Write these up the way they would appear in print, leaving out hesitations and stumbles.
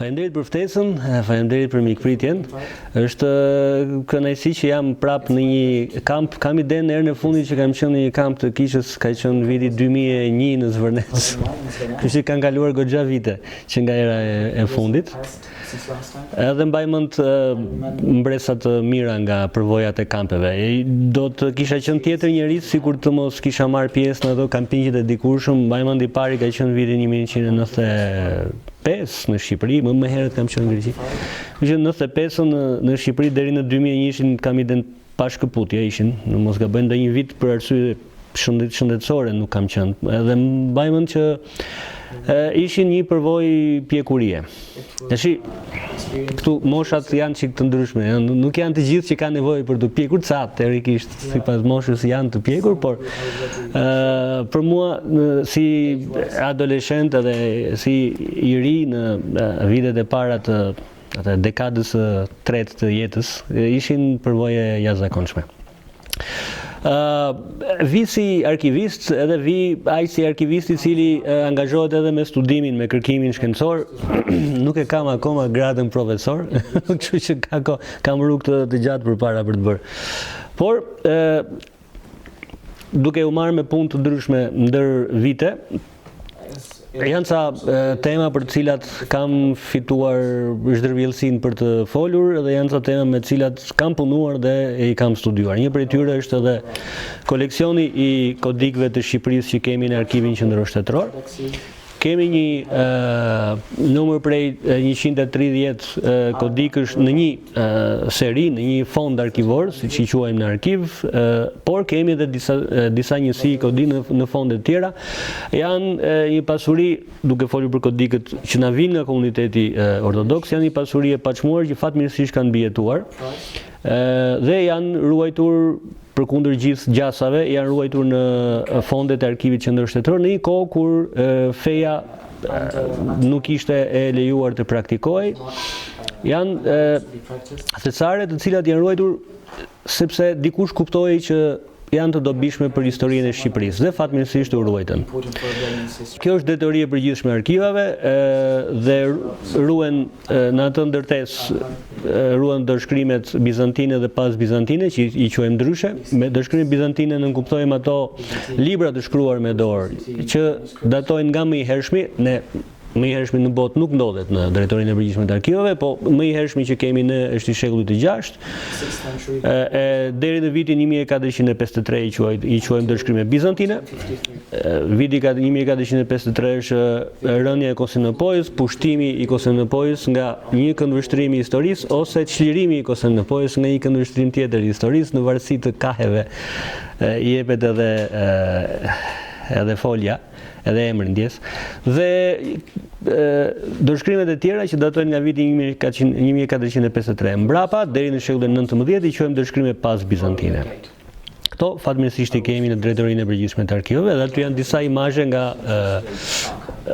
Faleminderit për ftesën, faleminderit për mikpritjen. Është kënaqësi që jam prapë në një kamp, kam idenë herën e fundit që kam qenë në një kamp të kishës ka qenë viti 2001 në Zvërnec. Kështu që kanë kaluar goxha vite që nga hera e, e fundit. Edhe mbaj mend mbresa të mira nga përvojat e kampeve. Do të kisha qenë tjetër njeri sikur të mos kisha marrë pjesë në ato kampingjet e dikurshëm. Mbaj mend i pari ka qenë viti 1995 në Shqipëri, më më herët kam qenë në Greqi. Kështu që 95-ën në, në Shqipëri deri në 2001-shin kam idenë pa shkëputje ishin, në mos gaboj ndonjë vit për arsye shëndet shëndetësore nuk kam qenë. Edhe mbaj mend që e, ishin një përvojë pjekurie. Tashi këtu moshat janë çik të ndryshme, janë, nuk janë të gjithë që kanë nevojë për të pjekur, ca teorikisht sipas moshës janë të pjekur, por ë për mua në, si adoleshent edhe si i ri në vitet e para të atë dekadës së tretë të jetës, ishin përvoje jashtëzakonshme. Ë uh, vi si arkivist edhe vi ai si arkivist i cili uh, angazhohet edhe me studimin, me kërkimin shkencor, nuk e kam akoma gradën profesor, kështu që ka kam rrugë të, të gjatë përpara për të bërë. Por ë uh, duke u marrë me punë të ndryshme ndër vite, Janë ca tema për të cilat kam fituar zhdërvjellësinë për të folur dhe janë ca tema me të cilat kam punuar dhe i kam studiuar. Një prej tyre është edhe koleksioni i kodikëve të Shqipërisë që kemi në Arkivin Qendror Shtetëror. Kemi një e, numër prej 130 kodikësh në një seri, në një fond arkivor, siç i quajmë në arkiv, por kemi edhe disa disa njësi kodikë në, në fonde të tjera. Janë një pasuri, duke folur për kodikët që na vijnë nga komuniteti ortodoks, janë një pasuri e paçmuar që fatmirësisht kanë mbijetuar. Dhe janë ruajtur përkundër gjithë gjasave, janë ruajtur në fondet e Arkivit Qendror Shtetëror në një kohë kur feja nuk ishte e lejuar të praktikohej. Janë thesare të cilat janë ruajtur sepse dikush kuptoi që janë të dobishme për historinë e Shqipërisë dhe fatmirësisht u ruajtën. Kjo është drejtori e përgjithshme e arkivave dhe ruhen në atë ndërtesë ruhen dorëshkrimet bizantine dhe pas bizantine që i quajmë ndryshe. Me dorëshkrime bizantine nënkuptojmë ato libra të shkruar me dorë që datojnë nga më i hershmi, ne më i hershmi në botë nuk ndodhet në drejtorinë e përgjithshme të arkivave, po më i hershmi që kemi ne është i shekullit të 6. E, e deri në vitin 1453 i quaj i quajmë dorëshkrime bizantine. Viti 1453 është rënia e Konstantinopojës, pushtimi i Konstantinopojës nga një këndvështrim i historisë ose çlirimi i Konstantinopojës nga një këndvështrim tjetër i historisë në varësi të kaheve i jepet edhe edhe folja, edhe emri ndjesë. Dhe dorëshkrimet e tjera që datojnë nga viti 1453 mbrapa deri në shekullin 19 i quajmë dorëshkrime pas bizantine. Këto fatmirësisht i kemi në drejtorinë e përgjithshme të arkivave dhe aty janë disa imazhe nga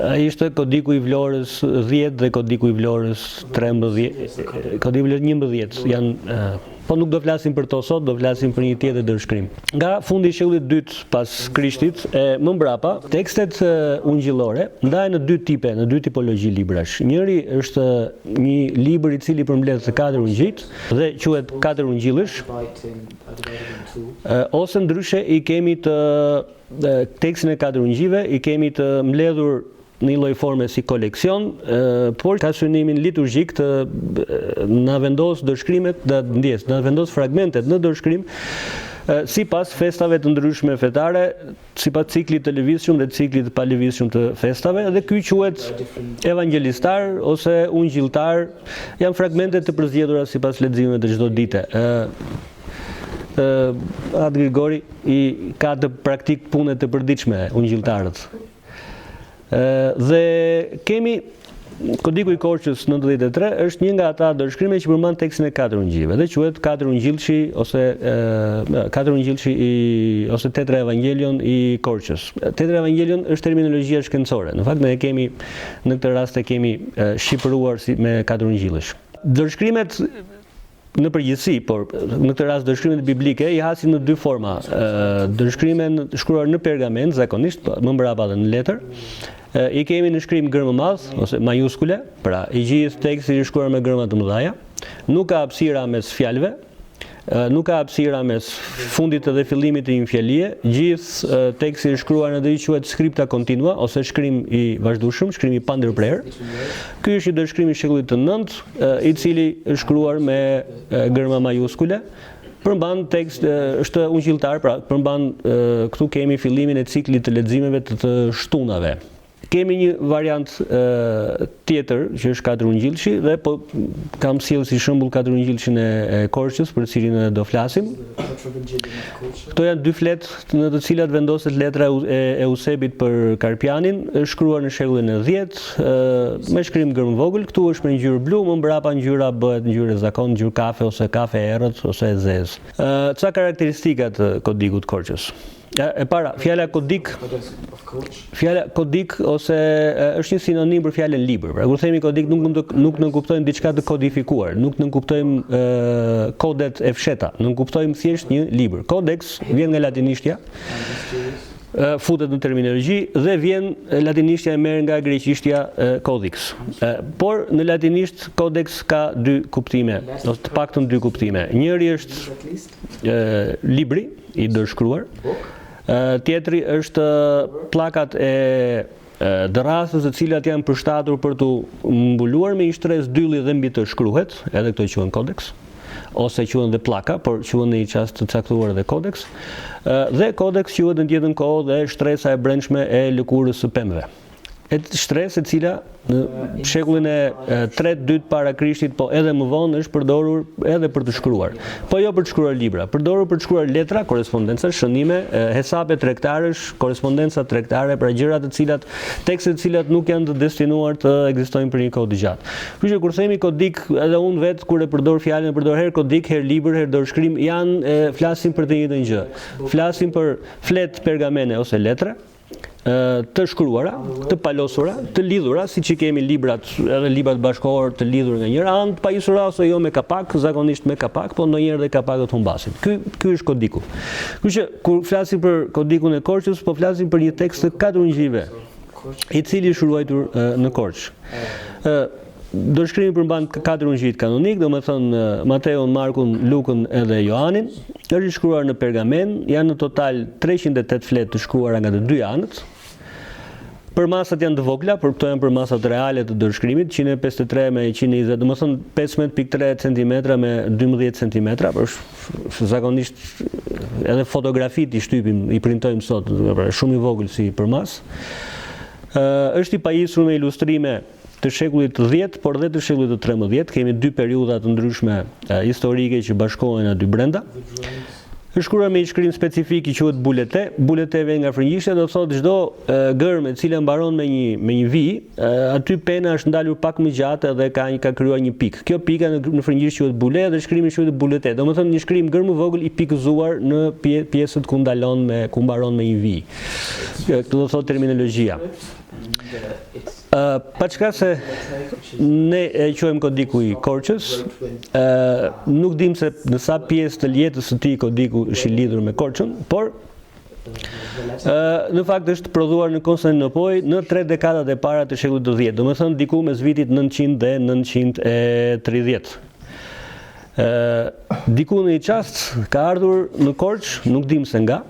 ai ishte kodiku i Vlorës 10 dhe kodiku i Vlorës 13, kodiku i Vlorës 11 janë Po nuk do flasim për to sot, do flasim për një tjetër dorëshkrim. Nga fundi i shekullit të dytë pas Krishtit e më mbrapa, tekstet ungjillore ndahen në dy tipe, në dy tipologji librash. Njëri është një libër i cili përmbledh të katër ungjijtë dhe quhet katër ungjillësh. Ose ndryshe i kemi të tekstin e katër ungjijve i kemi të mbledhur në një lloj forme si koleksion, por ka synimin liturgjik të na vendos dorëshkrimet, të ndjesë, na vendos fragmentet në dorëshkrim sipas festave të ndryshme fetare, sipas ciklit të lëvizshëm dhe ciklit të palëvizshëm të festave dhe ky quhet evangjelistar ose ungjilltar, janë fragmente të përzgjedhura sipas leximeve të çdo dite. Ë Atë Grigori i ka të praktikë pune të përditshme ungjilltarët. Dhe kemi Kodiku i Korçës 93 është një nga ata dorëshkrime që përmban tekstin e katër ungjijve dhe quhet katër ungjillshi ose e, katër ungjillshi i ose tetra evangelion i Korçës. Tetra evangelion është terminologjia shkencore. Në fakt ne e kemi në këtë rast e kemi shqipëruar si me katër ungjillësh. Dorëshkrimet. Në përgjithësi, por në këtë rast dorëshkrimet biblike i hasim në dy forma. Dorëshkrime shkruar në pergament zakonisht, po, më mbrapa dhe në letër. I kemi në shkrim gërmëmadh ose majuskule, pra i gjithë teksti është shkruar me gërma të mëdha. Nuk ka hapësira mes fjalëve, nuk ka hapësira mes fundit dhe fillimit të një fjalie. Gjithë teksti është shkruar në atë që quhet scripta continua ose shkrim i vazhdueshëm, shkrim i pandërprerë. Ky është një dorëshkrim i shekullit të 9, i cili është shkruar me gërma majuskule, përmban tekst është ungjilltar, pra përmban këtu kemi fillimin e ciklit të leximeve të të shtunave. Kemi një variant tjetër që është katër ungjillshi dhe po kam sjellë si shembull katër ungjillshin e, e Korçës për të cilin do flasim. Këto janë dy fletë në të cilat vendoset letra e Eusebit për Karpianin, është shkruar në shekullin e 10, me shkrim gërmëvogël, këtu është me ngjyrë blu, më mbrapa ngjyra bëhet ngjyrë e zakontë, ngjyrë kafe ose kafe e errët ose e zezë. Ca karakteristika të kodikut të Korçës. E para, fjala kodik, fjala kodik ose është një sinonim për fjalën libër. Pra kur themi kodik nuk mund të nuk nënkuptojmë diçka të kodifikuar, nuk nënkuptojmë kodet e fshehta, nënkuptojmë thjesht një libër. Kodeks vjen nga latinishtja, futet në terminologji dhe vjen latinishtja e merr nga greqishtja codex. Por në latinisht codex ka dy kuptime, ose të paktën dy kuptime. Njëri është libri i dorëshkruar, tjetri është pllakat e dërrasës të cilat janë përshtatur për t'u mbuluar me një shtresë dylli dhe mbi të shkruhet, edhe këto quhen kodeks, ose quhen dhe pllaka, por quhen në një çast të caktuar edhe kodeks. Dhe kodeks quhet në të njëjtën kohë dhe shtresa e brendshme e lëkurës së pemëve. E shtresë e cila në shekullin e 3 2 para Krishtit, po edhe më vonë është përdorur edhe për të shkruar. Po jo për të shkruar libra, përdorur për të shkruar letra, korrespondenca, shënime, hesape tregtarësh, korrespondenca tregtare, pra gjëra të cilat, tekste të cilat nuk janë të destinuar të ekzistojnë për një kohë të gjatë. Kështu që kur themi kodik, edhe unë vetë kur e përdor fjalën, e përdor herë kodik, herë libër, herë dorëshkrim, janë e, flasim për të njëjtën gjë. Flasim për fletë pergamene ose letra, të shkruara, të palosura, të lidhura, siç i kemi librat, edhe librat bashkëkohorë të lidhur nga njëra anë, të pajisura ose jo me kapak, zakonisht me kapak, po ndonjëherë dhe kapakët humbasin. Ky ky është kodiku. Kështu që kur flasim për kodikun e Korçës, po flasim për një tekst të katër ungjijve, i cili është ruajtur në Korçë. Ë Dorëshkrimi përmban katër ungjijtë kanonikë, domethënë Mateun, Markun, Lukën edhe Joanin. Është i shkruar në pergamen, janë në total 308 fletë të shkruara nga të dy anët. Përmasat janë të vogla, por këto janë përmasat reale të dorëshkrimit, 153 me 120, domethënë 15.3 cm me 12 cm, por është zakonisht edhe fotografitë i shtypim, i printojmë sot, pra shumë i vogël si përmasë. Është i pajisur me ilustrime të shekullit të 10, por dhe të shekullit të 13, kemi dy periudha të ndryshme historike që bashkohen aty brenda. Është shkruar me një shkrim specifik i quhet bulete. Bulete vjen nga frëngjishtja, do të thotë çdo gërmë e cila mbaron me një me një vijë, aty pena është ndalur pak më gjatë edhe ka një ka krijuar një pikë. Kjo pika në, në frëngjisht quhet bule dhe shkrimi quhet bulete. Domethënë një shkrim gërmëvogël i pikëzuar në pjesët ku ndalon me ku mbaron me një vijë. Këtë do thotë terminologjia. Ë paçka se ne e quajmë kodiku i Korçës, ë nuk dimë se në sa pjesë të jetës së tij kodiku është i lidhur me Korçën, por ë në fakt është prodhuar në Konstantinopojë në tre dekadat e para të shekullit të 10, domethënë diku mes vitit 900 dhe 930. Ë diku në një çast ka ardhur në Korçë, nuk dimë se nga.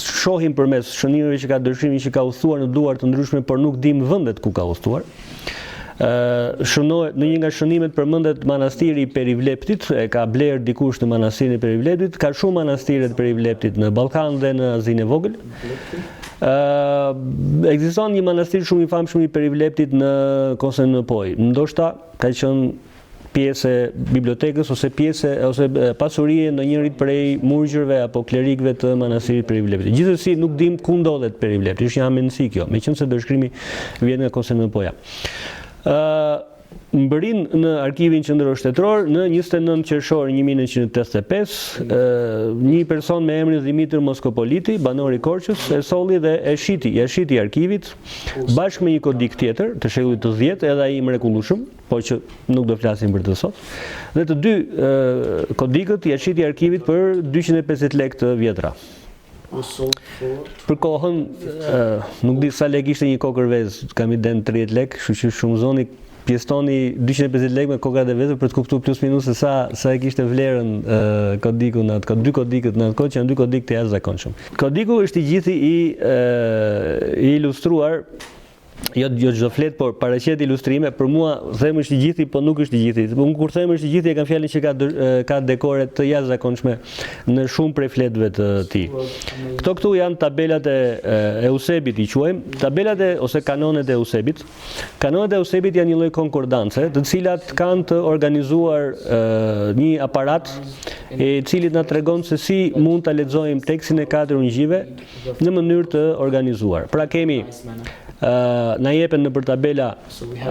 Shohim përmes shënimeve që ka dorëshkrimi që ka udhëtuar në duar të ndryshme, por nuk dimë vendet ku ka udhëtuar. Ë shënohet në një nga shënimet përmendet manastiri i Perivleptit, e ka bler dikush në manastirin e Perivleptit, ka shumë manastire të Perivleptit në Ballkan dhe në Azinë e Vogël. Ë ekziston një manastir shumë i famshëm i Perivleptit në Konstantinopojë. Ndoshta ka qenë pjesë e bibliotekës ose pjesë ose pasuri e ndonjërit prej murgjërve apo klerikëve të manastirit Perivleptit. Gjithsesi nuk dim ku ndodhet Perivlepti, është një hamendësi kjo, meqenëse dorëshkrimi vjen nga Konstantinopoja. Ë. Mbërrin në Arkivin Qendror Shtetëror në 29 qershor 1985, një person me emrin Dhimitër Moskopoliti, banor i Korçës, e solli dhe e shiti, ia shiti arkivit bashkë me një kodik tjetër të shekullit të 10, edhe ai i mrekullueshëm, po që nuk do flasim për të sot. Dhe të dy kodikët ia shiti arkivit për 250 lekë të vjetra. Për kohën, nuk di sa lek ishte një kokërr vezë, kam idenë 30 lek, kështu që shumëzoni pjesëtoni 250 lek me kokrrat e vezëve për të kuptuar plus minus se sa sa e kishte vlerën kodiku në atë kohë, dy kodikët në atë kohë që janë dy kodikë të jashtëzakonshëm. Kodiku është i gjithi i i ilustruar jo jo çdo fletë, por paraqet ilustrime, për mua them është i gjithi, po nuk është i gjithi. Unë kur them është i gjithi e kam fjalën që ka ka dekore të jashtëzakonshme në shumë prej fletëve të tij. Këto këtu janë tabelat e Eusebit i quajmë, tabelat e ose kanonet e Eusebit. Kanonet e Eusebit janë një lloj konkordance, të cilat kanë të organizuar një aparat i cili na tregon se si mund ta lexojmë tekstin e katër ungjijve në mënyrë të organizuar. Pra kemi na jepen nëpër tabela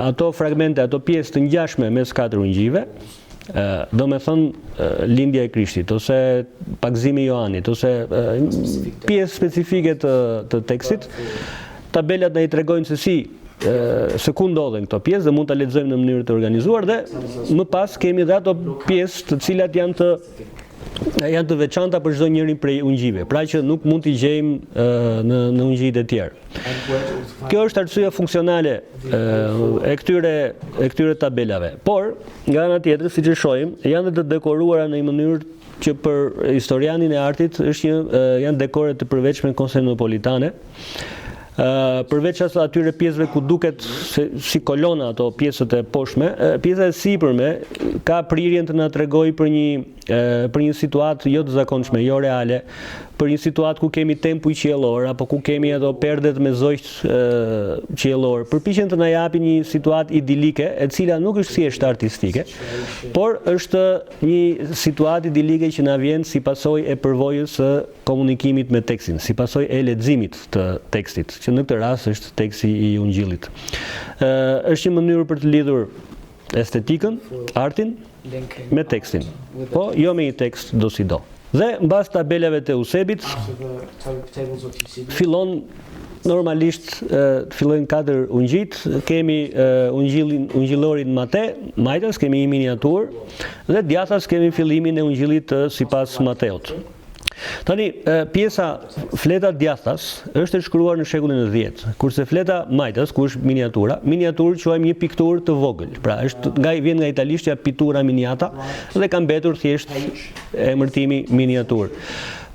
ato fragmente, ato pjesë të ngjashme mes katër ungjijve, domethënë lindja e Krishtit ose pagëzimi i Joanit ose pjesë specifike të të tekstit. Tabelat na i tregojnë se si se ku ndodhen këto pjesë dhe mund ta lexojmë në mënyrë të organizuar dhe më pas kemi dhe ato pjesë të cilat janë të janë të veçanta për çdo njërin prej ungjijve, pra që nuk mund t'i gjejmë në në ungjijtë e tjerë. Kjo është arsyeja funksionale e këtyre e këtyre tabelave. Por, nga ana tjetër, siç e shohim, janë të dekoruara në një mënyrë që për historianin e artit është një janë dekore të përveçme konstantinopolitane. Ë përveç atyre pjesëve ku duket se, si kolona ato pjesët e poshtme, pjesa e sipërme ka prirjen të na tregojë për një për një situatë jo të zakonshme, jo reale, për një situatë ku kemi tempuj qiellor apo ku kemi ato perdet me zogjt qiellor. Përpiqen të na japin një situatë idilike, e cila nuk është thjesht artistike, por është një situatë idilike që na vjen si pasojë e përvojës së komunikimit me tekstin, si pasojë e leximit të tekstit, që në këtë rast është teksti i Ungjillit. Ë është një mënyrë për të lidhur estetikën, artin me tekstin. Po, jo me një tekst dosido. Dhe mbas tabelave të Eusebit fillon normalisht fillojnë katër ungjijt, kemi ungjillin ungjillorin Mate, majtas kemi një miniaturë dhe djathtas kemi fillimin e ungjillit të sipas Mateut. Tani, pjesa fleta djathtas është e shkruar në shekullin e 10, kurse fleta majtas, ku është miniatura, miniaturë quajmë një pikturë të vogël. Pra, është nga vjen nga italishtja pittura miniata dhe ka mbetur thjesht emërtimi miniaturë.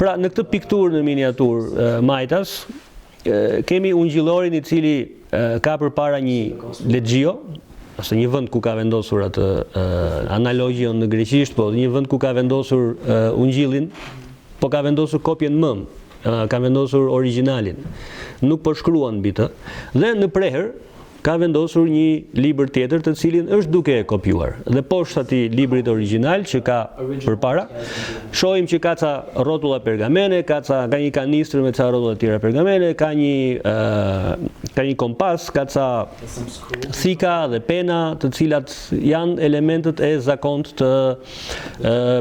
Pra, në këtë pikturë në miniaturë majtas kemi ungjillorin i cili ka përpara një legjio, ose një vend ku ka vendosur atë analogjion në greqisht, po një vend ku ka vendosur ungjillin, po ka vendosur kopjen mëmë, ka vendosur origjinalin. Nuk po shkruan mbi të. Dhe në prehër ka vendosur një libër tjetër të cilin është duke e kopjuar. Dhe poshtë atij librit origjinal që ka përpara, shohim që ka ca rrotulla pergamene, ka ca ka një kanistër me ca rrotulla të tjera pergamene, ka një ka një kompas, ka ca thika dhe pena, të cilat janë elementët e zakontë të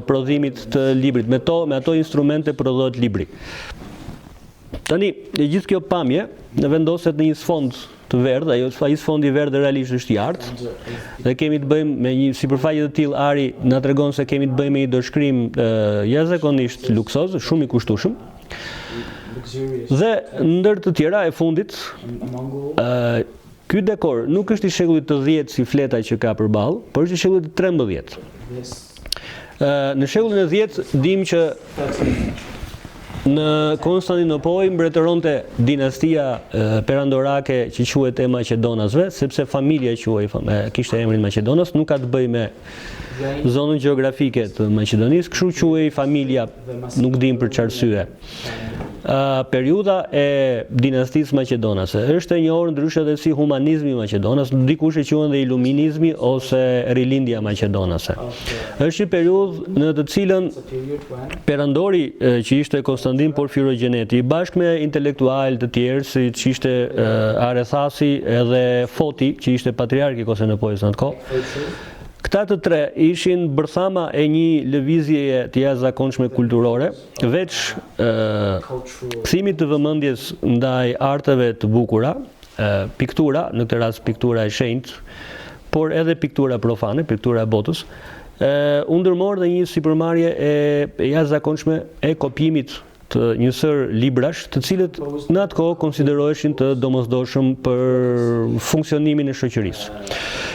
prodhimit të librit. Me to, me ato instrumente prodhohet libri. Tani, e gjithë kjo pamje vendoset në një sfond të verdhë, ajo ai sfond i verdhë realisht është i artë. Dhe kemi të bëjmë me një sipërfaqe të tillë ari, na tregon se kemi të bëjmë me një dorëshkrim jashtëzakonisht luksoz, shumë i kushtueshëm. Dhe ndër të tjera e fundit, ë ky dekor nuk është i shekullit të 10 si fleta që ka përballë, por është i shekullit të 13. Ë në shekullin e 10 dimë që në Konstantinopojë mbretëronte dinastia perandorake që quhet e Maqedonasve, sepse familja quhej kishte emrin Maqedonas, nuk ka të bëjë me zonën gjeografike të Maqedonisë, kështu quhej familja, nuk dimë për çfarë arsye. Periudha e dinastisë maqedonase është e njohur ndryshe edhe si humanizmi maqedonas, dikush e quan dhe iluminizmi ose rilindja maqedonase. Është një periudhë në të cilën perandori që ishte Konstantin Porfirogjeneti, bashkë me intelektualë të tjerë siç ishte Arethasi edhe Foti, që ishte patriark i Konstantinopojës në atë kohë, Këta të tre ishin bërthama e një lëvizjeje të jashtëzakonshme kulturore, Veç kthimit të vëmendjes ndaj arteve të bukura, piktura, në këtë rast piktura e shenjtë, por edhe piktura profane, piktura e botës, u ndërmor dhe një sipërmarrje e jashtëzakonshme e kopjimit të një sërë librash, të cilët në atë kohë konsideroheshin të domosdoshëm për funksionimin e shoqërisë.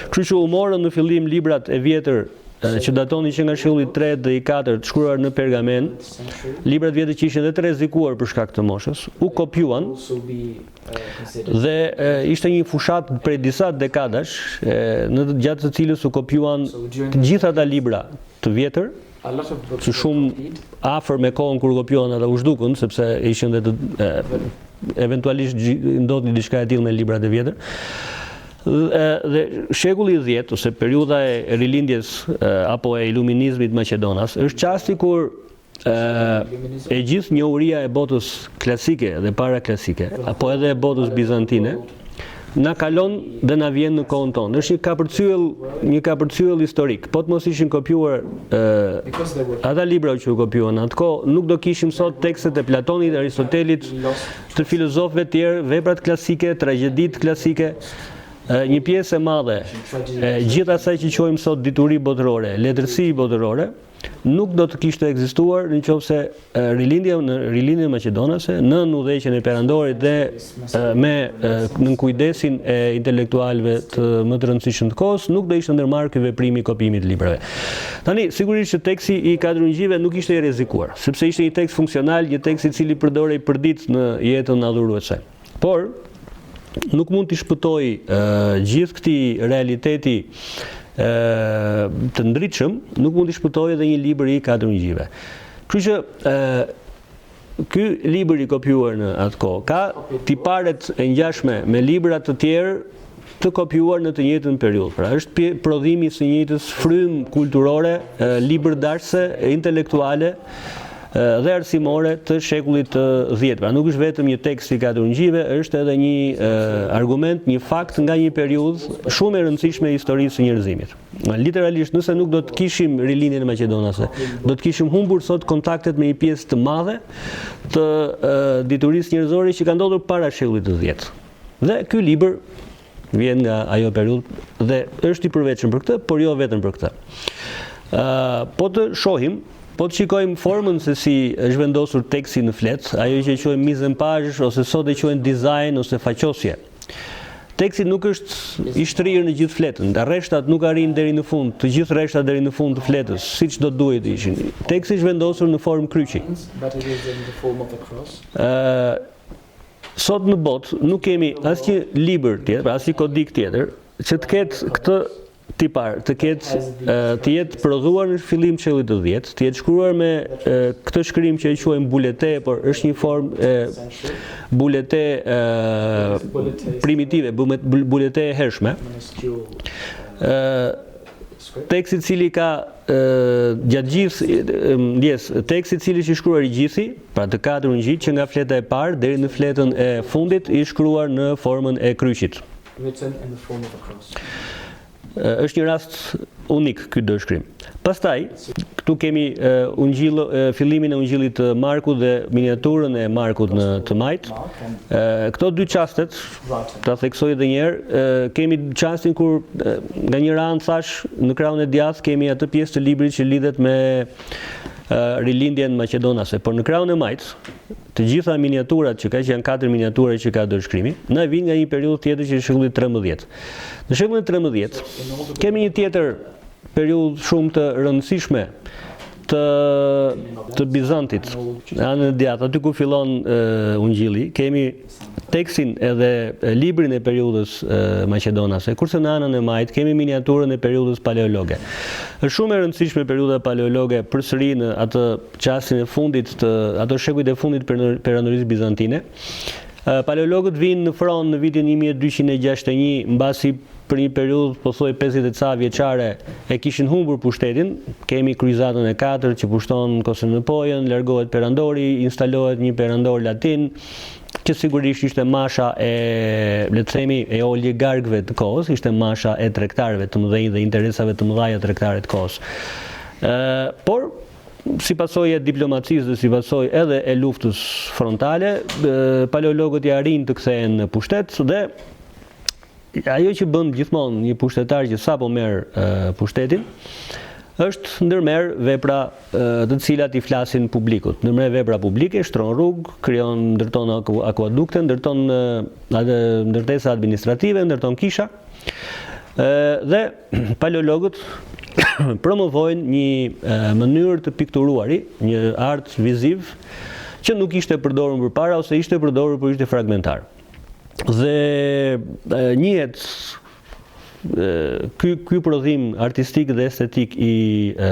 Kështu që u morën në fillim librat e vjetër që datonin që nga shekulli i tretë dhe i katërt, shkruar në pergamenë, librat e vjetër që ishin dhe të rrezikuar për shkak të moshës, u kopjuan dhe e, ishte një fushatë prej disa dekadash, e, në të gjatë të cilës u kopjuan të gjithë ata libra të vjetër, që shumë afër me kohën kur u kopjuan ata u zhdukën, sepse ishin dhe të e, eventualisht ndodhi diçka e tillë me librat e vjetër. Dhe shekulli i 10 ose periudha e rilindjes apo e iluminizmit maqedonas është çasti kur e gjithë njohuria e botës klasike dhe paraklasike apo edhe e botës bizantine na kalon dhe na vjen në kohën tonë. Është një kapërcyell, një kapërcyell historik. Po të mos ishin kopjuar ë ata libra që u kopjuan në atë kohë, nuk do kishim sot tekstet e Platonit, Aristotelit, të filozofëve të tjerë, veprat klasike, tragjeditë klasike, një pjesë e madhe e gjithë asaj që quajmë sot dituri botërore, letërsi botërore, nuk do të kishte ekzistuar në qoftë se rilindja në rilindjen maqedonase nën udhëheqjen e perandorit dhe me nën kujdesin e intelektualëve të më të rëndësishëm të kohës nuk do ishte ndërmarrë ky veprim i kopjimit të librave. Tani sigurisht që teksti i katër ungjijve nuk ishte i rrezikuar. Sepse ishte një tekst funksional, një tekst i cili përdorej përditë në jetën adhuruese. Por nuk mund t'i shpëtojë gjithë këtij realiteti të ndritshëm, nuk mund t'i shpëtojë edhe një libër i katër ungjijve. Kështu që ë ky libër i kopjuar në atë kohë ka tiparet e ngjashme me libra të tjerë të kopjuar në të njëjtën periudhë. Pra është prodhimi i së njëjtës frymë kulturore, libërdashëse, intelektuale dhe arsimore të shekullit të 10. Pra nuk është vetëm një tekst i katër ungjijve, është edhe një argument, një fakt nga një periudhë shumë e rëndësishme e historisë së njerëzimit. Literalisht, nëse nuk do të kishim rilindjen maqedonase, do të kishim humbur sot kontaktet me një pjesë të madhe të diturisë njerëzore që ka ndodhur para shekullit të 10. Dhe ky libër vjen nga ajo periudhë dhe është i përveçëm për këtë, por jo vetëm për këtë. Ë, po të shohim, po të shikojmë formën se si është vendosur teksti në fletë, ajo që e quajmë mise en page ose sot e quajnë design ose faqosje. Teksti nuk është i shtrirë në gjithë fletën, rreshtat nuk arrijnë deri në fund, të gjithë rreshtat deri në fund të fletës, siç do duhej të ishin. Teksti është vendosur në formë kryqi. Ë Sot në botë nuk kemi asnjë libër tjetër, pra asnjë kodik tjetër që të ketë këtë tipar, të ketë të jetë prodhuar në fillim të shekullit të 10, të jetë shkruar me këtë shkrim që e quajmë bulete, por është një formë e bulete e, primitive, bulete e hershme. Ë tekst i cili ka gjatë gjithë ndjesë, teksti i cili është i shkruar i gjithi, pra të katër ungjijtë që nga fleta e parë deri në fletën e fundit i shkruar në formën e kryqit. Written in the form of a cross. Është një rast unik ky dorëshkrim. Pastaj, këtu kemi ungjill fillimin e ungjillit të Markut dhe miniaturën e Markut në të majtë. Këto dy çastet, ta theksoj edhe një herë, kemi çastin kur nga njëra anë thashë në krahun e djathtë kemi atë pjesë të librit që lidhet me rilindjen maqedonase, por në krahun e majtë të gjitha miniaturat që ka që janë katër miniatura që ka dorëshkrimi, na vijnë nga një periudhë tjetër që është shekulli 13. Në shekullin 13 kemi një tjetër periudhë shumë të rëndësishme. të të Bizantit. Në anën e djathtë, aty ku fillon ungjilli, kemi tekstin edhe librin e periudhës maqedonase, kurse në anën e majtë kemi miniaturën e periudhës paleologe. Është shumë e rëndësishme periudha paleologe përsëri në atë çastin e fundit të ato shekujt e fundit të perandorisë bizantine. Paleologët vijnë në fron në vitin 1261 mbasi për një periudhë pothuaj 50 e ca vjeçare e kishin humbur pushtetin, kemi kryqëzatën e katërt që pushton Konstantinopojën, largohet perandori, instalohet një perandor latin, që sigurisht ishte masha e, le të themi, e oligarkëve të kohës, ishte masha e tregtarëve të mëdhenj dhe interesave të mëdha tregtare të kohës. Ë, por si pasojë e diplomacisë dhe si pasojë edhe e luftës frontale, paleologët ia arrijnë të kthehen në pushtet dhe Ajo që bën gjithmonë një pushtetar që sapo merr pushtetin, është ndërmerr vepra të cilat i flasin publikut. Ndërmerr vepra publike, shtron rrugë, krijon, ndërton akuadukte, ndërton ndërtesa administrative, ndërton kisha. Dhe paleologët promovojnë një mënyrë të pikturuari, një art viziv që nuk ishte përdorur më përpara ose ishte përdorur por ishte fragmentar. Dhe njihet ky ky prodhim artistik dhe estetik i e,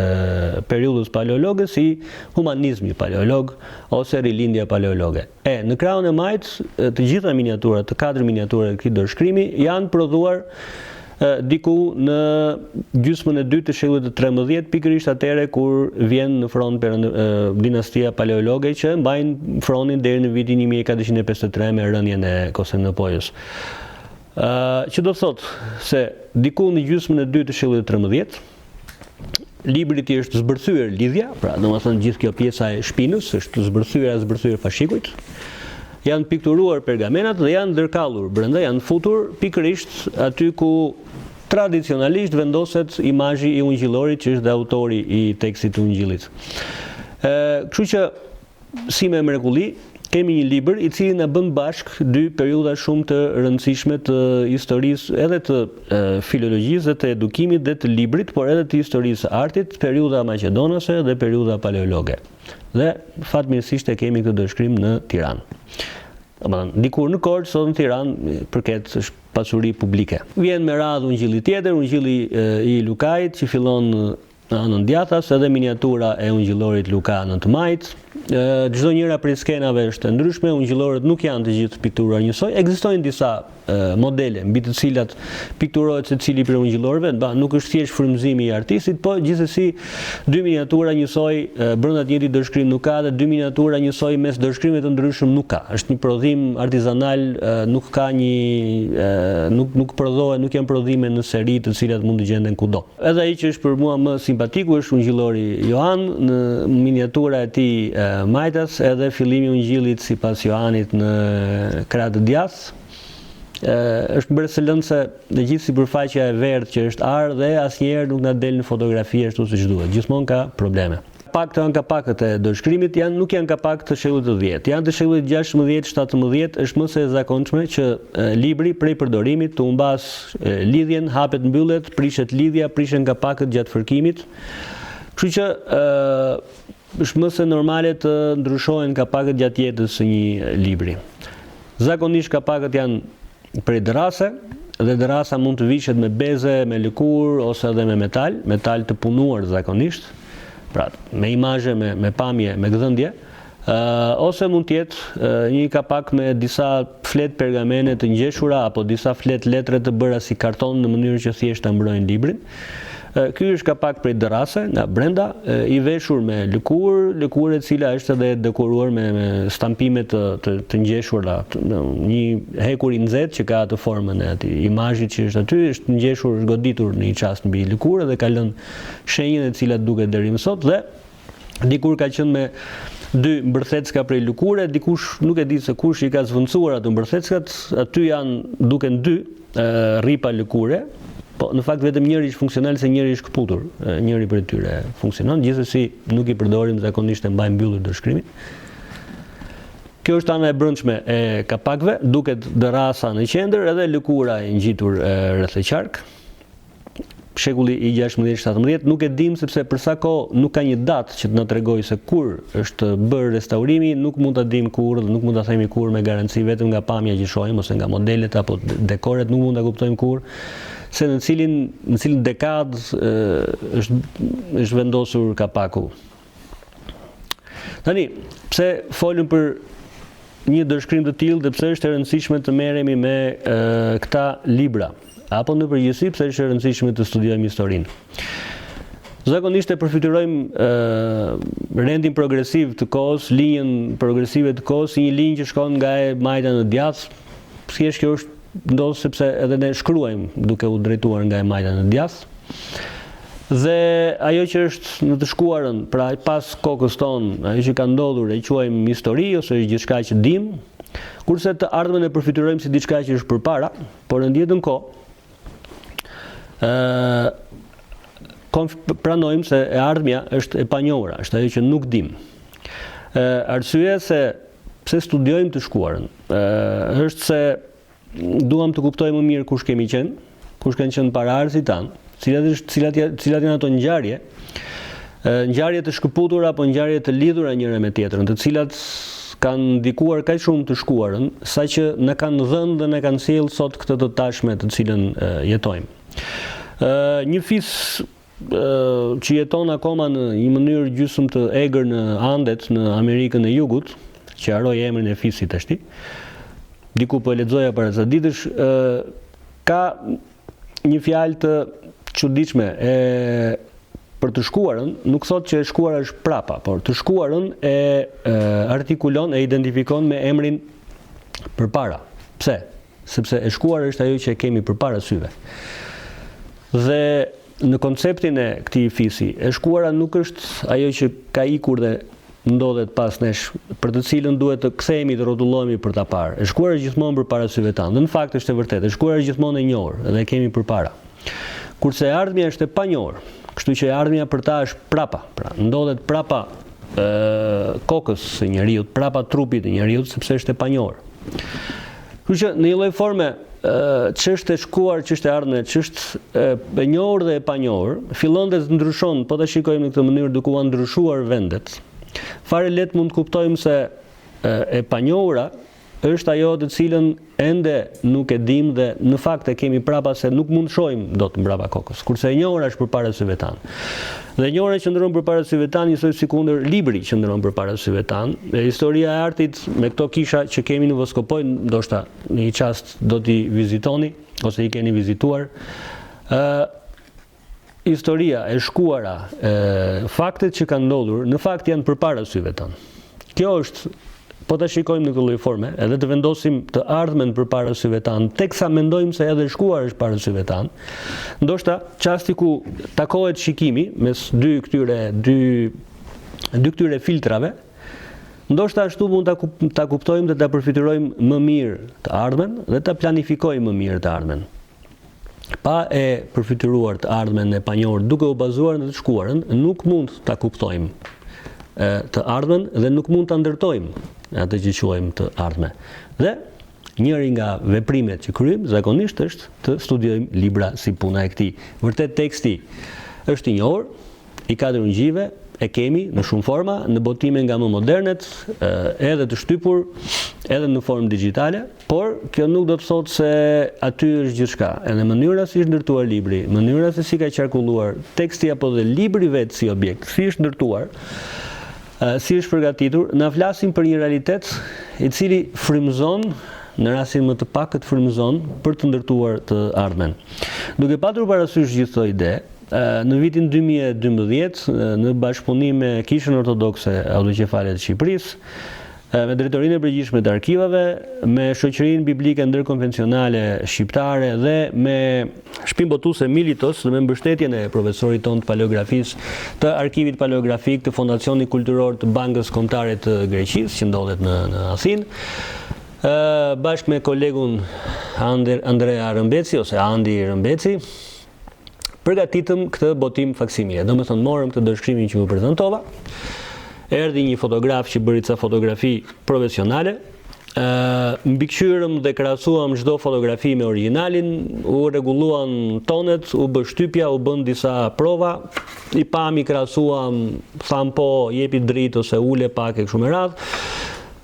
periudhës paleologe si humanizmi paleolog ose rilindja paleologe. E në krahun e majtë të gjitha miniaturat, të katër miniaturat e këtij dorëshkrimi janë prodhuar diku në gjysmën e dytë të shekullit të 13, pikërisht atëherë kur vjen në fron dinastia paleologe që mbajnë fronin deri në vitin 1453 me rënien e Konstantinopojës. Ë, që do të thotë se diku në gjysmën e dytë të shekullit të 13, librit i është zbërthyer lidhja, pra domethënë gjithë kjo pjesa e shpinës është zbërthyer a zbërthyer fashikujt. Janë pikturuar pergamenat dhe janë ndërkallur brenda, janë futur pikërisht aty ku tradicionalisht vendoset imazhi i ungjillorit që është dhe autori i tekstit të ungjillit. Ë, kështu që Si me mrekulli, kemi një libër i cili na bën bashkë dy periudha shumë të rëndësishme të historisë, edhe të filologjisë dhe të edukimit dhe të librit, por edhe të historisë së artit, periudha maqedonase dhe periudha paleologe. Dhe fatmirësisht e kemi këtë dorëshkrim në Tiranë. Domethënë, dikur në Korçë, sot në Tiranë, përket është pasuri publike. Vjen me radhë ungjilli tjetër, ungjilli i Lukait që fillon Në anën djathtas edhe miniatura e ungjillorit Luka në të majtë. Çdo njëra prej skenave është e ndryshme, ungjillorët nuk janë të gjithë të pikturuar njësoj. Ekzistojnë disa modele mbi të cilat pikturohet secili prej ungjillorëve, ba, nuk është thjesht frymëzimi i artistit, po gjithsesi dy miniatura njësoj brenda të njëjtit dorëshkrim nuk ka dhe dy miniatura njësoj mes dorëshkrimeve të ndryshëm nuk ka. Është një prodhim artizanal, nuk ka një nuk nuk prodhohen, nuk janë prodhime në seri të cilat mund të gjenden kudo. Edhe ai që është për mua më simpatiku është ungjillori Joan në miniatura e tij majtas edhe fillimi i ungjillit sipas Joanit në krah të djathtë. Është mbresëlënëse dhe gjithë sipërfaqja e verdhë që është ar dhe asnjëherë nuk na del në fotografi ashtu siç duhet. Gjithmonë ka probleme. Pak këto janë kapakët e dorëshkrimit, janë nuk janë kapakë të shekullit të dhjetë, janë të shekullit 16, 17, është më se e zakonshme që libri prej përdorimit të humbasë lidhjen, hapet mbyllet, prishet lidhja, prishen kapakët gjatë fërkimit. Kështu që ë është më se normale të ndryshohen kapakët gjatë jetës së një libri. Zakonisht kapakët janë prej dërrase dhe dërrasa mund të vishet me beze, me lëkurë ose edhe me metal, metal të punuar zakonisht, pra me imazhe, me me pamje, me gdhendje, ë ose mund të jetë një kapak me disa fletë pergamene të ngjeshura apo disa fletë letre të bëra si karton në mënyrë që thjesht ta mbrojnë librin. Ky është kapak prej dërrase nga brenda, i veshur me lëkurë, lëkurë e cila është edhe e dekoruar me, me stampime të, të, të ngjeshura, një hekur i nxehtë që ka atë formën e atij imazhit që është aty, është ngjeshur, është goditur në një çast mbi lëkurë dhe ka lënë shenjën e cila duket deri më sot dhe dikur ka qenë me dy mbërthecka prej lëkure, dikush nuk e di se kush i ka zvendësuar ato mbërtheckat, aty janë duken dy rripa lëkure, po në fakt vetëm njëri është funksional se njëri është këputur, njëri prej tyre funksionon, gjithsesi nuk i përdorim zakonisht e mbajmë mbyllur dorëshkrimin. Kjo është ana e brendshme e kapakëve, duket dërrasa në qendër edhe lëkura e ngjitur rreth e qark. Shekulli i 16-17, nuk e dimë sepse për sa kohë nuk ka një datë që të na tregojë se kur është bërë restaurimi, nuk mund ta dimë kurrë dhe nuk mund ta themi kurrë me garanci vetëm nga pamja që shohim ose nga modelet apo dekoret nuk mund ta kuptojmë kurrë se në cilin në cilën dekadë është është vendosur kapaku. Tani, pse folëm për një dorëshkrim të tillë dhe pse është e rëndësishme të merremi me e, këta libra apo në përgjithësi pse është e rëndësishme të studiojmë historinë. Zakonisht e përfytyrojmë rendin progresiv të kohës, linjën progresive të kohës, si një linjë që shkon nga e majta në djathtë. Thjesht kjo është ndodh sepse edhe ne shkruajmë duke u drejtuar nga e majta në djathtë. Dhe ajo që është në të shkuarën, pra pas kokës tonë, ajo që ka ndodhur e quajmë histori ose është gjithçka që dimë, kurse të ardhmen e përfytyrojmë si diçka që është përpara, por në të njëjtën kohë ë pranojmë se e ardhmja është e panjohura, është ajo që nuk dimë. Ë arsyeja se pse studiojmë të shkuarën, ë është se duam të kuptojmë më mirë kush kemi qenë, kush kanë qenë paraardhësit tanë, cilat është cilat janë cilat janë ato ngjarje, ngjarje të shkëputura apo ngjarje të lidhura njëra me tjetrën, të cilat kanë ndikuar kaq shumë të shkuarën, saqë na kanë dhënë dhe na kanë sjellë sot këtë të tashme të cilën jetojmë. Ë një fis që jeton akoma në një mënyrë gjysmë të egër në Andet në Amerikën e Jugut, që harroj emrin e fisit tashti. Diku po e lexoja para ca ditësh, ë ka një fjalë të çuditshme e për të shkuarën, nuk thotë që e shkuara është prapa, por të shkuarën e, e artikulon, e identifikon me emrin përpara. Pse? Sepse e shkuara është ajo që e kemi përpara syve. Dhe në konceptin e këtij fisi, e shkuara nuk është ajo që ka ikur dhe ndodhet pas nesh, për të cilën duhet të kthehemi të rrotullohemi për ta parë. E shkuara është gjithmonë përpara syve tanë. Dhe në fakt është e vërtetë, e shkuara është gjithmonë e njohur dhe e kemi përpara. Kurse e ardhmja është e panjohur. Kështu që e ardhmja për ta është prapa, pra ndodhet prapa ë kokës së njeriut, prapa trupit të njeriut, sepse është e panjohur. Kështu që në një lloj forme ç'është e shkuar, ç'është e ardhme, ç'është e njohur dhe e panjohur, fillon dhe të ndryshon, po ta shikojmë në këtë mënyrë duke ua ndryshuar vendet. Fare lehtë mund të kuptojmë se e panjohura është ajo të cilën ende nuk e dimë dhe në fakt e kemi prapa se nuk mund të shohim dot mbrapa kokës. Kurse e njohura është përpara syve tanë. Dhe e njohura qëndron përpara syve tanë njësoj sikundër libri qëndron përpara syve tanë. Dhe historia e artit me këto kisha që kemi në Voskopojë, ndoshta në një çast do t'i vizitoni ose i keni vizituar. Ë historia e shkuara, e, faktet që kanë ndodhur, në fakt janë përpara syve tanë. Kjo është po ta shikojmë në këtë lloj forme, edhe të vendosim të ardhmen përpara syve tanë, teksa mendojmë se edhe e shkuara është para syve tanë. Ndoshta çasti ku takohet shikimi mes dy këtyre dy dy këtyre filtrave, ndoshta ashtu mund ta ta kuptojmë dhe ta përfytyrojmë më mirë të ardhmen dhe ta planifikojmë më mirë të ardhmen. Pa e përfytyruar të ardhmen e panjohur duke u bazuar në të shkuarën, nuk mund ta kuptojmë të ardhmen dhe nuk mund ta ndërtojmë atë që quajmë të ardhme. Dhe njëri nga veprimet që kryejmë zakonisht është të studiojmë libra si puna e këtij. Vërtet teksti është i njohur, i katër ungjijve e kemi në shumë forma, në botime nga më modernet, edhe të shtypur, edhe në formë digjitale, por kjo nuk do të thotë se aty është gjithçka. Edhe mënyra si është ndërtuar libri, mënyra se si ka qarkulluar teksti apo dhe libri vetë si objekt, si është ndërtuar, si është përgatitur, na flasin për një realitet i cili frymëzon në rastin më të pakët frymëzon për të ndërtuar të ardhmen. Duke patur parasysh gjithë këto ide, Në vitin 2012, në bashkëpunim me Kishën Ortodokse Autoqefale të Shqipërisë, me Drejtorinë e Përgjithshme të Arkivave, me Shoqërinë Biblike Ndërkonfesionale Shqiptare dhe me Shtëpinë Botuese Militos dhe me mbështetjen e profesorit tonë të paleografisë, të Arkivit Paleografik të Fondacionit Kulturor të Bankës Kombëtare të Greqisë, që ndodhet në në Athinë, ë bashkë me kolegun Andrea Rëmbeci ose Andi Rëmbeci, përgatitëm këtë botim faksimile. Domethënë, morëm këtë dorëshkrimin që ju prezantova, erdhi një fotograf që bëri ca fotografi profesionale. Mbikëqyrëm dhe krahasuam çdo fotografi me origjinalin, u rregulluan tonet, u bë shtypja, u bënë disa prova, i pamë, i krahasuam, thamë po, jepi dritë ose ule pak e kështu me radhë.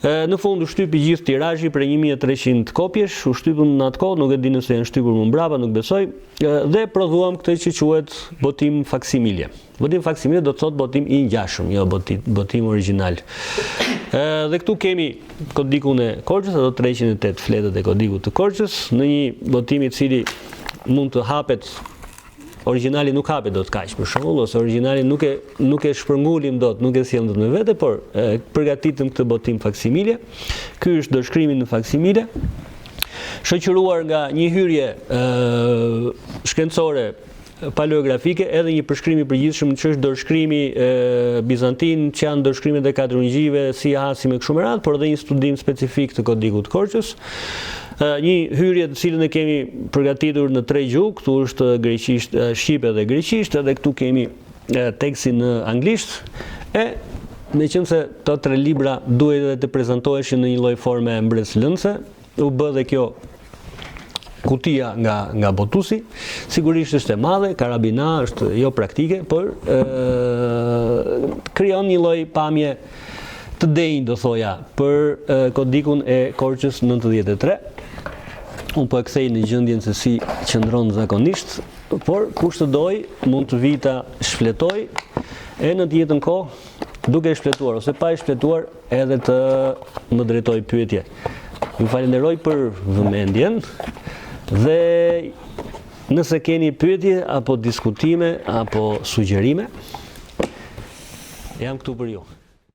Në fund u shtyp i gjithë tirazhi prej 1300 kopjesh, u shtypën në atë kohë, nuk e di nëse janë shtypur më mbrapa, nuk besoj, dhe prodhuam këtë që quhet botim faksimilje. Botim faksimile do të thotë botim i ngjashëm, jo botim, botim origjinal. Ë dhe këtu kemi kodikun e Korçës, ato 308 fletët e kodikut të Korçës, në një botim i cili mund të hapet origjinali nuk hapet dot kaq për shembull ose origjinali nuk e nuk e shpërngulim dot, nuk e sjellim dot me vete, por e, përgatitëm këtë botim faksimile. Ky është dorëshkrimi në faksimile shoqëruar nga një hyrje ë shkencore paleografike edhe një përshkrim i përgjithshëm ç'është dorëshkrimi bizantin, ç'janë dorëshkrimet e katër ungjijve, si hasim e kështu me radhë, por edhe një studim specifik të kodikut të Korçës. Një hyrje të cilën e kemi përgatitur në tre gjuhë, këtu është greqisht, shqipe dhe greqisht, edhe këtu kemi tekstin në anglisht. E meqenëse këto tre libra duhej edhe të prezantoheshin në një lloj forme mbresëlënëse, U bë dhe kjo kutia nga nga botuesi. Sigurisht është e madhe, karabina është jo praktike, por ë krijon një lloj pamje të denjë, do thoja, për e, kodikun e Korçës 93. Unë po e kthej në gjendjen se si qëndron zakonisht, por kush të dojë mund të vijë ta shfletojë e në të njëjtën kohë duke e shfletuar ose pa e shfletuar edhe të më drejtojë pyetje. Ju falenderoj për vëmendjen dhe nëse keni pyetje apo diskutime apo sugjerime, jam këtu për ju.